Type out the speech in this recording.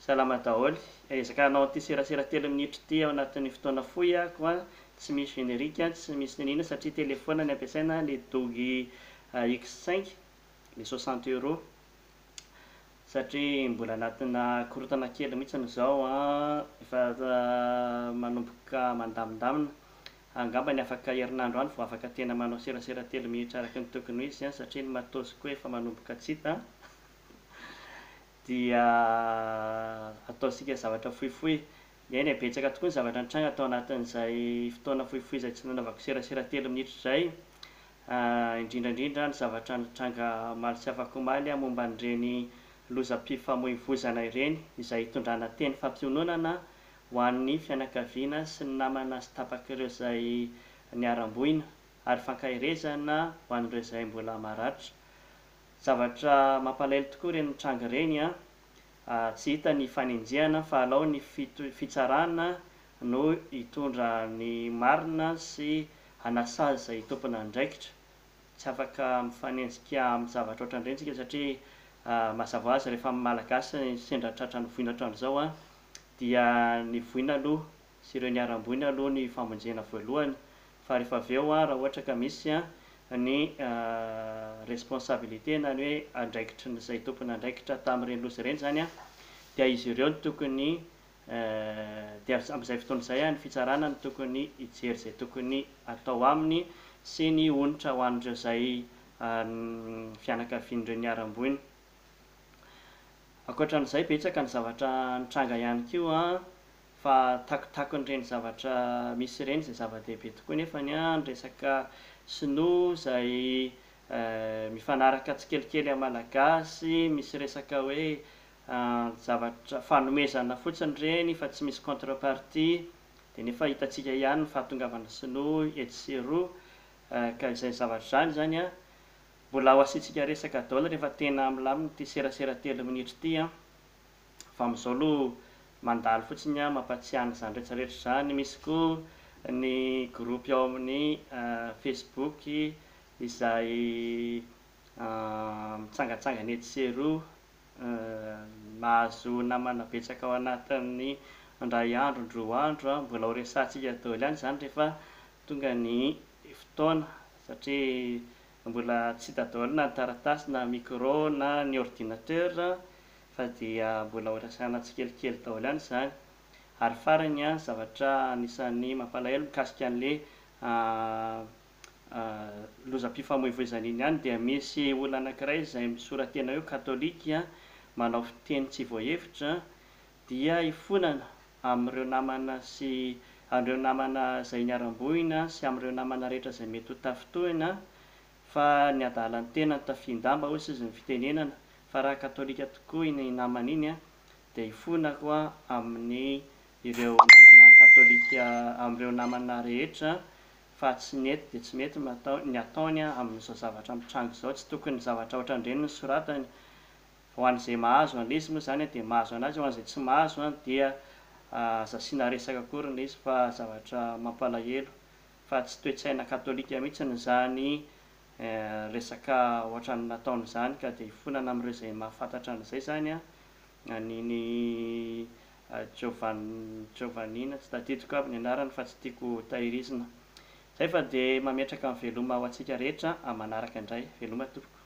Salama daholo. Ezaka hanao an'ity serasera telo minitra ity ao anatin'ny fotoana fohy aho koa tsy misy générique, tsy misy n'inona satria téléphone ny ampiasaina, le Doogee X5, le 60 euros, satria mbola anatina korontana kely mihitsy izao an, efa manomboka mandamindamina. Angamba ny afaka herinandro any vao afaka tena manao serasera telo minitra araka ny tokony ho izy an, satria ny matos koa efa manomboka tsy hita. Dia ataontsika zavatra fohifohy. Eny e, betsaka tokoa ny zavatra nitranga tao anatin'izay fotoana fohifohy izay tsy nanaovako serasera telo minitra izay. Indrindra indrindra ny zavatra nitranga omaly sy afak'omaly momba an'ireny lozam-pifamoivoizana ireny, izay hitondrana teny fampiononana ho an'ny fianakaviana sy ny namana sy tapak'ireo izay niharam-boina, ary fankaherezana ho an'ireo izay mbola maratra. Zavatra mampalahelo tokoa ireny mitranga ireny an, tsy hita ny fanenjehana fa alao ny fitsarana no hitondra ny marina sy hanasazy izay tompon'andraikitra. Tsy afaka mifanenjika amin'ny zavatra ohatran'ireny isika satria mazava ho azy rehefa Malagasy sendra tratran'ny voina ohatran'izao an, dia ny voina aloha sy ireo niharam-boina aloha ny famonjena voalohany, fa rehefa avy eo an, raha ohatra ka misy an ny responsabilité na ny hoe andraikitrin'izay tompon'andraikitra tamin'ireny loza ireny izany an, dia izy ireo no tokony, dia amin'izay fotoana izay an, ny fitsarana no tokony hijery izay tokony atao aminy sy ny onitra ho an'ireo izay fianakavian'ireo niharam-boina. Ankoatran'izay, betsaka ny zavatra nitranga ihany koa an, fa takotakon'ireny zavatra misy ireny izay zava-dehibe tokoa nefany an, ny resaka sinoa izay mifanaraka tsikelikely amin'ny Malagasy, misy resaka hoe zavatra fanomezana fotsiny ireny fa tsy misy contrepartie, dia nefa hitantsika ihany ny fahatongavana sinoa etsy sy eroa, ka izay zavatra izany izany an, mbola ho asiantsika resaka daholo rehefa tena milamina ity serasera telo minitra ity an, fa amin'izao aloha mandalo fotsiny an, mampatsiahy an'izany rehetrarehetra izany. Misy koa ny groupe ao amin'ny Facebook izay mitsangatsangana etsy sy eroa, mahazo namana betsaka ao anatin'ny indray andro, indroa andro an, mbola ho resahantsika daholo ihany izany rehefa tonga ny fotoana, satria mbola tsy hita daholo na ny taratasy na micro na ny ordinateur, fa dia mbola ho resahana tsikelikely daholo ihany izany. Ary farany an, zavatra anisan'ny mampalahelo mikasika an'ilay lozam-pifamoivoizana iny ihany, dia misy olona anankiray izay misora-tena hoe katolika manao fiteny tsy voahevitra, dia hifonana amin'ireo namana sy amin'ireo namana izay niharam-boina sy amin'ireo namana rehetra izay mety ho tafintohina, fa ny adalan'ny tena no tafihin-damba hoy izy ny fitenenana, fa raha katolika tokoa iny namana iny dia hifonako amin'ny ireo namana katolika, amin'ireo namana rehetra, fa tsy nety dia tsy mety ny ataony amin'izao zavatra mitranga izao. Tsy tokony zavatra ohatran'ireny no soratany. Ho an'izay mahazo an'ilay izy moa izany dia mahazo an'azy, ho an'izay tsy mahazo dia aza asiana resaka akory ilay izy fa zavatra mampalahelo, fa tsy toe-tsaina katolika mihitsy izany resaka ohatran'ny nataony izany, ka dia hifonana amin'ireo izay mahafantatra an'izay izany an, an'iny Giovanni, Giovannina, tsy tadidiko aby ny anarany fa tsy tiako tahirizina. Izay fa dia mametraka ny veloma ho antsika rehetra amin'ny manaraka indray. Veloma tompoko.